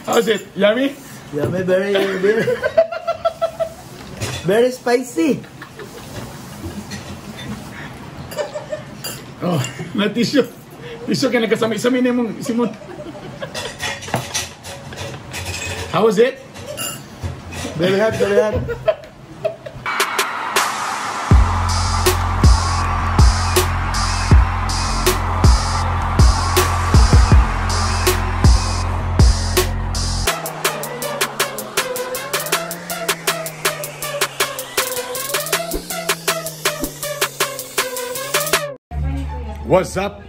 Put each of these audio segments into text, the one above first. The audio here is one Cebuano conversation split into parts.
How's it? Yummy? Yummy, very, very, very spicy. Oh, na tissue. Tissue kay nagkasami-sami na mong simot. How was it? Very hot, very hot. What's up?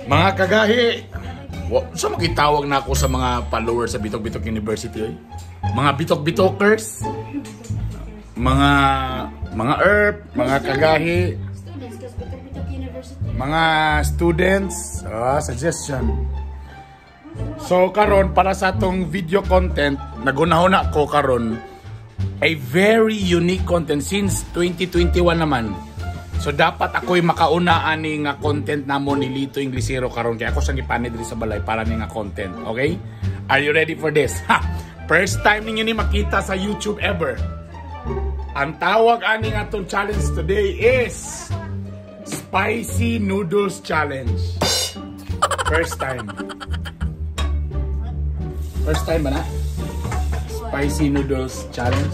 Mga kagahi! So makitawag na ako sa mga followers sa Bitok Bitok University. Oy. Mga Bitok Bitokers, mga ERP, mga kagahi, Students, kasi Bitok Bitok University. Mga students, suggestion. So karon para sa atong video content, nagunahuna ko karon a very unique content since 2021 naman. So dapat ako'y makauna ani nga content namo ni Lito Inglesero karon kay ako siyang gipanid diri sa balay para ni nga content. Okay? Are you ready for this? Ha! First time ninyo ni makita sa YouTube ever. Ang tawag ani nga atong challenge today is Spicy Noodles Challenge. First time. First time ba na? Spicy Noodles Challenge.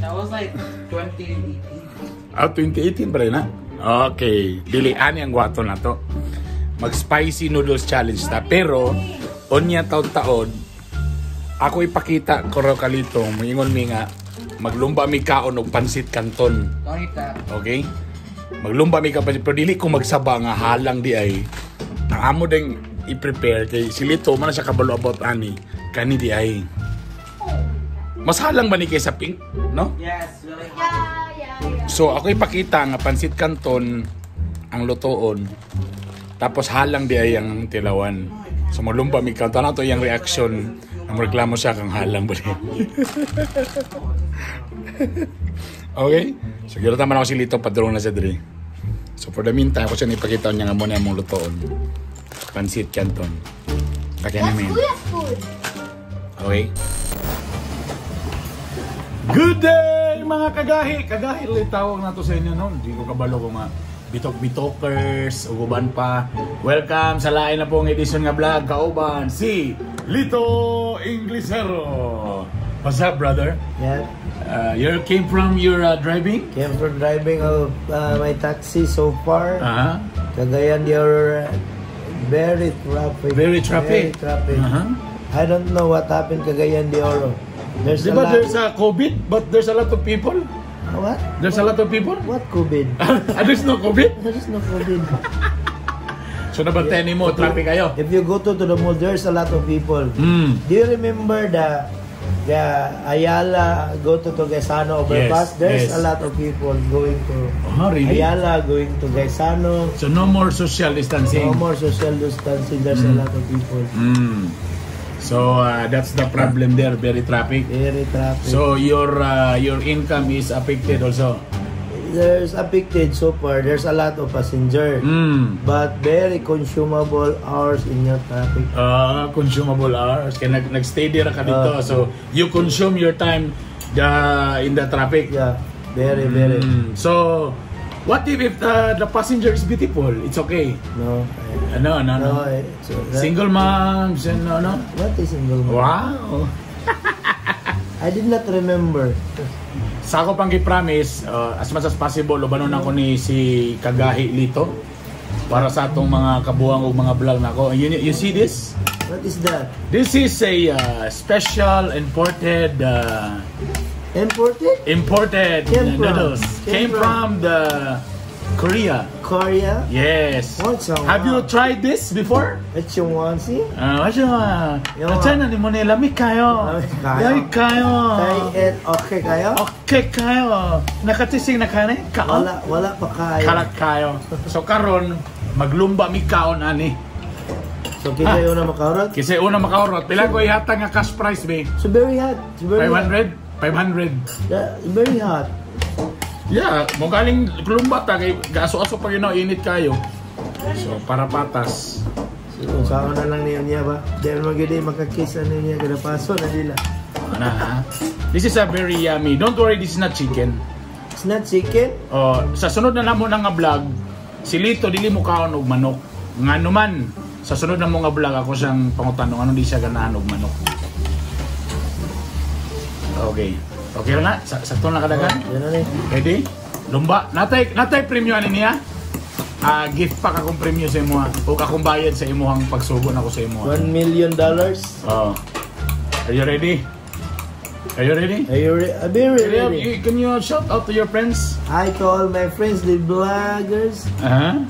That was like 2018. Ah, 2018 pa rin na? Okay. Dili, ani ang guwato na to. Mag-spicy noodles challenge ta. Pero, onya taon-taon, ako ipakita ko raw kalito, moingon mi nga, maglumba mi kaon og pansit canton. Don't eat that. Okay? Maglumba mi ka pansit. Pero dili ko magsaba nga halang di ay. Ang amo ding i-prepare kay si Lito man na siya kabalo about ani. Kani di ay. Mas halang ba ni kaysa pink? No? Yes, really hot. Yeah. So ako ipakita nga pansit canton ang lutoon. Tapos halang di ay ang tilawan. So malumba mi kanto na to iyang reaction. Ang reklamo siya kang halang ba. Okay? So giro taman ako si Lito padrong na siya diri. So for the meantime ako siya ipakita niya nga mo na among lutoon. Pansit canton. Kaya That's namin. Kuya's food. Okay? Good day mga kagahi! Kagahi ulit tawag na to sa inyo no? Hindi ko kabalo kung mga bitok-bitokers o uban pa. Welcome sa lain na pong edisyon nga vlog kauban si Lito Inglesero. What's up, brother? Yeah. You came from your driving? Came from driving of my taxi so far. Uh-huh. Cagayan de Oro, very traffic. Very traffic. Very traffic. Uh-huh. I don't know what happened Cagayan de Oro. There's Di a ba lot. there's a COVID, but there's a lot of people? What? There's a lot of people? What COVID? Ah, there's no COVID? There is no COVID. So nabantayan mo, traffic kayo? If you go to the mall, there's a lot of people. Mm. Do you remember the Ayala go to Gaisano overpass? Yes, There's yes. a lot of people going to Oh, really? Ayala, going to Gaisano. So no more social distancing. No more social distancing. There's a lot of people. Mm. So that's the problem there, very traffic. Very traffic. So your income is affected also. There's affected so far. There's a lot of passenger. But very consumable hours in your traffic. Consumable hours. Kaya nag-stay there ka dito. So you consume your time in the traffic. Yeah, very, very. So what if the passenger is beautiful? It's okay. No. No. No, so that, Single moms and no. What is single mom? Wow. I did not remember. Sa ako pang gi-promise, as much as possible, ubanon ako ni si Kagahi Lito para sa atong mga kabuang ug mga vlog nako. You see this? What is that? This is a special imported Imported? imported Came from. noodles. Came from the Korea. Korea? Yes. What's a Have you tried this before? It's your onesie? What's your Yung- China ni mo nila lamig kayo. Lamig kayo. Lamig kayo. Kay et okay kayo? Okay kayo. Nakatising na kani? Kaon? Wala pa kayo. Kalat kayo. So karon maglumba mi kaon ani. So kita yun na makaurot? Kasi una makaurot, pila ko ihatag nga cash prize be? So very hot. It's very hot. 500? 500. Yeah, very hot. Yeah, mo galing lumba ta kay gaso-aso pa ginaw init kayo. So para patas. Kung saan na lang niya niya ba? Dahil magiging makakisa niya kada paso na nila. Ano ha? This is a very yummy. Don't worry, this is not chicken. It's not chicken? Oh, sa sunod na namo na nga vlog, si Lito dili mo kaon og manok. Ngano man, sa sunod na mo nga vlog ako siyang pangutanong ano di siya ganahan og manok. Okay. Okay lang nga, sakto na kadagan. Oh, yan na ni. Ready? Lumba. Natay premyo ani niya? Gift pack akong premyo sa imo o akong bayad sa imuhang pagsugo nako sa imo. $1 million. Oh. Are you ready? Are you ready? Are you very ready? Can you shout out to your friends? Hi to all my friends, the vloggers. Uh-huh.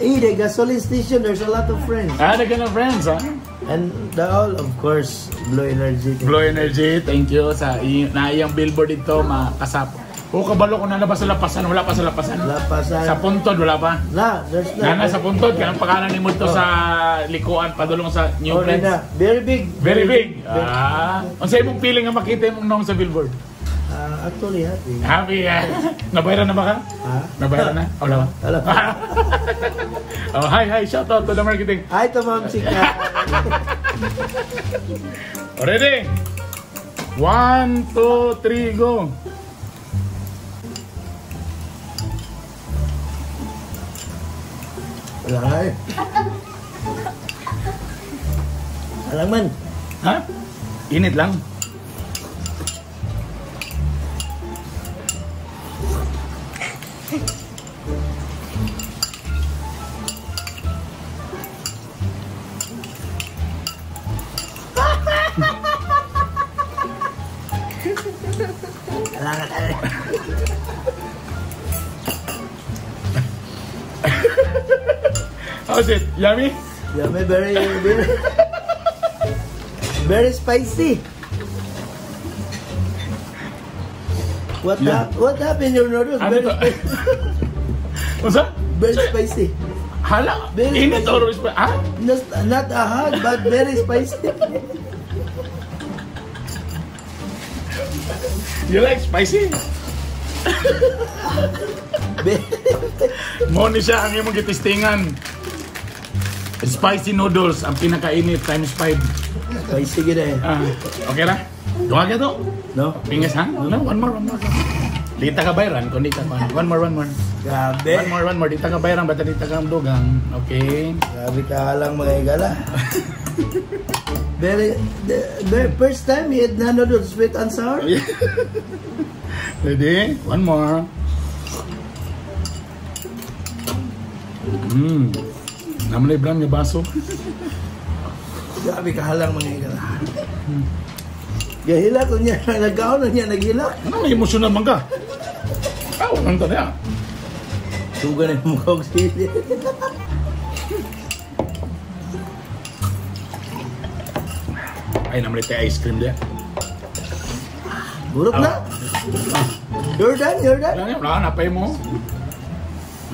Hey, the gasoline station, there's a lot of friends. Ah, the kind of friends, huh? And the all, of course, Blue Energy. Blue Energy, thank you. Sa na iyang billboard dito, makasap. O kabalo ko na ba sa lapasan? Wala pa sa lapasan. Lapasan. Sa Puntod, wala pa? Na, there's na. Nana sa Puntod, kanang pakanan ni mo sa likuan, padulong sa New Oh, Friends. na. Very big. Very big. Ah. Unsa imong feeling nga makita imong nong sa billboard? Actually happy. Happy. Nabayaran na ba ka? Ha? Nabayaran na? Wala ba? Wala pa. Oh, hi, hi. Shout out to the marketing. Hi to Ma'am Chika. Ready? 1, 2, 3, go. Wala nga eh. Alang man. Ha? Init lang. Alang ka. How's it? Yummy? Yummy, very, very, very spicy. What Yeah. what happened your noodles? Ano Very to? spicy. What's that? Very spicy. Hala, Very init spicy. or spicy? Ah? Not a hot, but very spicy. You like spicy? Mo ni siya ang imong gitistingan. Spicy noodles ang pinakainit times 5. Spicy gid eh. Ah, okay ra? Duha ka to? No? Pingas ha? No, one more, one more. Dita ka bayran, kundi ka pa. One more, one more. Grabe. One more, one more. Dita ka bayran, basta dita ka dugang. Okay. Grabe ka lang mga igala. Very, the first time you ate na noodles sweet and sour. Ready? One more. Naman na ibang nga baso. Grabe ka halang mga igala. Gahilak ko niya, nagkaon na niya, naghilak. Ano may emosyonal man ka? Aw, nang niya. Tuga na yung mukha ko sili. Ay, naman ito ice cream diya. Burot na. You're done, you're done. Wala na, wala na, napay mo.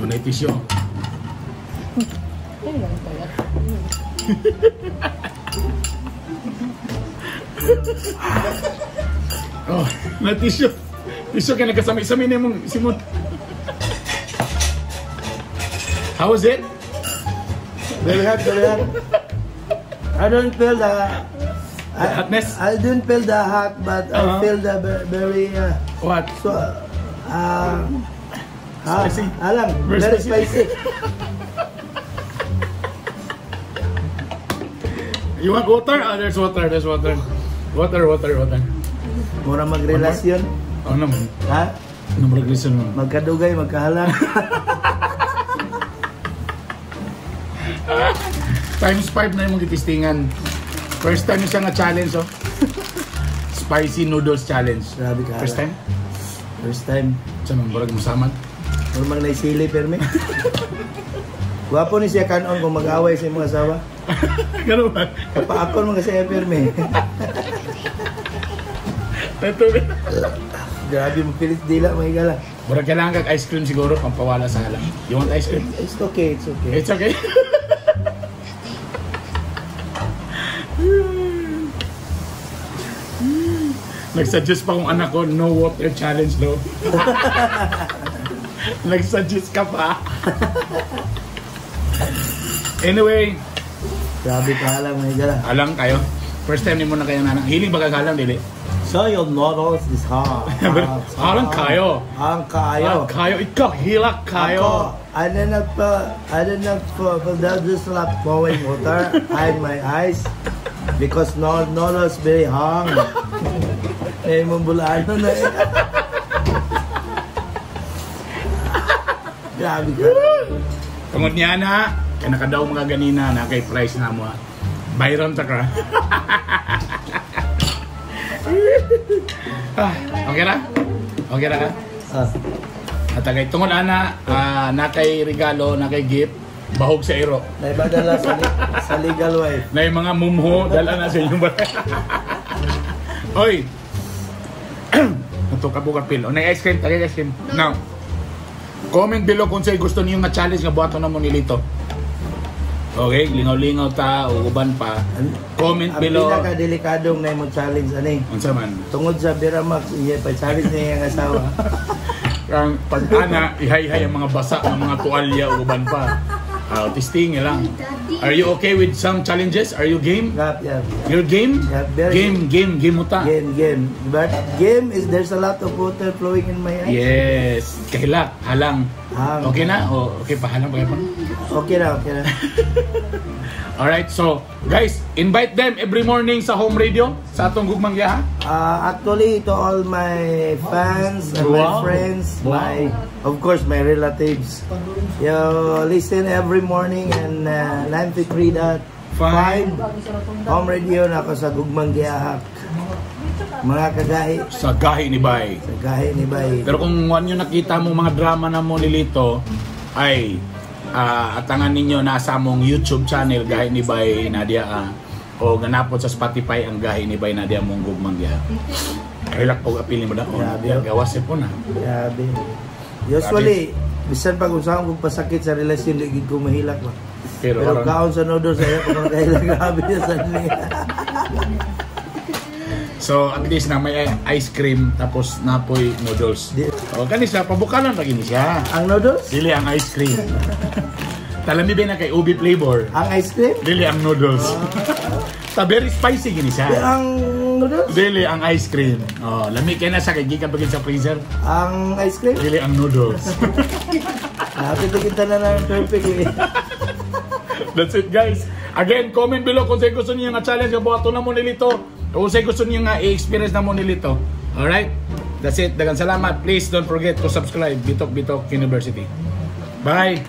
Wala na tissue. Oh, na tissue. Tissue ka nagkasami-sami na mong simot. How was it? Very hot, very hot. I don't feel the hotness? I don't feel the hot, but I feel the very what? So, spicy. Alam, very very spicy. You want water? Ah, there's water, there's water. Water, water, water. Mura magrelasyon. Oh, naman. Ha? Ano magrelasyon mo? Magkadugay, magkahalang. Times 5 na yung magitistingan. First time yung nga challenge, oh. Spicy noodles challenge. Grabe ka. First time? First time. Sa mga barag musamad. Mura mag naisili, permi. Gwapo ni siya kanon kung mag-away sa imong asawa. Ganun ba? Kapaakon mo kasi permi. Ito. Grabe mo pilit dila, mga higala. Murag kailangan kag ice cream siguro pampawala sa halang. You want ice cream? It's okay, it's okay. It's okay. Nagsuggest pa kong anak ko, no water challenge daw. Nagsuggest ka pa. Anyway, Grabe ka halang mga higala. Halang kayo. First time nimo na kayo nanang. Hiling ba kag halang dili? So your noodles is hot. Halang kayo. Halang kayo. Halang kayo. Ikaw hilak kayo. Ako, I did not for that just not flowing water hide my eyes because no noodles very hung. Eh, mong bulaan na eh. Grabe ka. Tungod niya na, kay nakadaw mga ganina na kay price na mo. Bayron ta ka. Ah, okay ra? Okay ra ka? Ah, At kay tungod ana, na kay regalo, na kay gift, bahog sa iro. naibadala sa legal wife. Na yung mga mumho, dala na sa inyong balay. Oy! Ito ka buka pil. O, na ice cream, tagay ice cream. Now, comment below kung sa'yo gusto niyo nga challenge nga buhaton na mo nilito. Okay, lingaw-lingaw ta o uban pa. Comment Ang below. pinakadelikadong na mo challenge ani. Unsa man? Tungod sa Biramax, iya pa challenge niya ang asawa. Ang pag-ana, ihay-hay ang mga basa ng mga tuwalya o uban pa. Testing lang. Are you okay with some challenges? Are you game? Yap, yap. Your game? Yeah, very Game, game, game mo ta. Game, game. But game is there's a lot of water flowing in my eyes. Yes. Kahilak, halang. Halang. Okay na? O, okay pa, halang pa kayo pa? Okay na, okay na. Alright, so guys, invite them every morning sa home radio sa atong Gugmang Giyaha. Actually, to all my fans and my friends, my of course my relatives, you listen every morning and 93.5 home radio na ako sa Gugmang Giahak. Mga kagahi. Sa Gahi ni Bay. Sa Gahi ni Bay. Pero kung ano yung nakita mo mga drama na mo nilito, ay atangan ninyo nasa mong YouTube channel Gahi ni Bay Nadia o ganapot sa Spotify ang Gahi ni Bay Nadia mong Gugmang Giahak. Kahilak po apili mo na. O, Grabe. gawas po na. Grabe. Usually, bisan pag unsaon kong pasakit sa relasyon, di gid ko mahilak ba. Pero, Pero kaon sa noodles, ayaw ko makahilak. Grabe na sa niya. So at least na may ice cream tapos napoy noodles. O kani siya pabukalan ra gini siya. Ang noodles? Dili ang ice cream. Talami ba na kay ubi flavor? Ang ice cream? Dili ang noodles. Ta very spicy gini siya. Ang noodles? Dili ang ice cream. Oh, lami kay na sa kay gikan pa gid sa freezer. Ang ice cream? Dili ang noodles. Napit kita na ng perfect eh. That's it guys. Again, comment below kung sa'yo gusto niyo nga challenge nga buhaton na mo nilito. Kung sa'yo gusto niyo nga i-experience na mo nilito. Alright? That's it. Daghang salamat. Please don't forget to subscribe. Bitok Bitok University. Bye!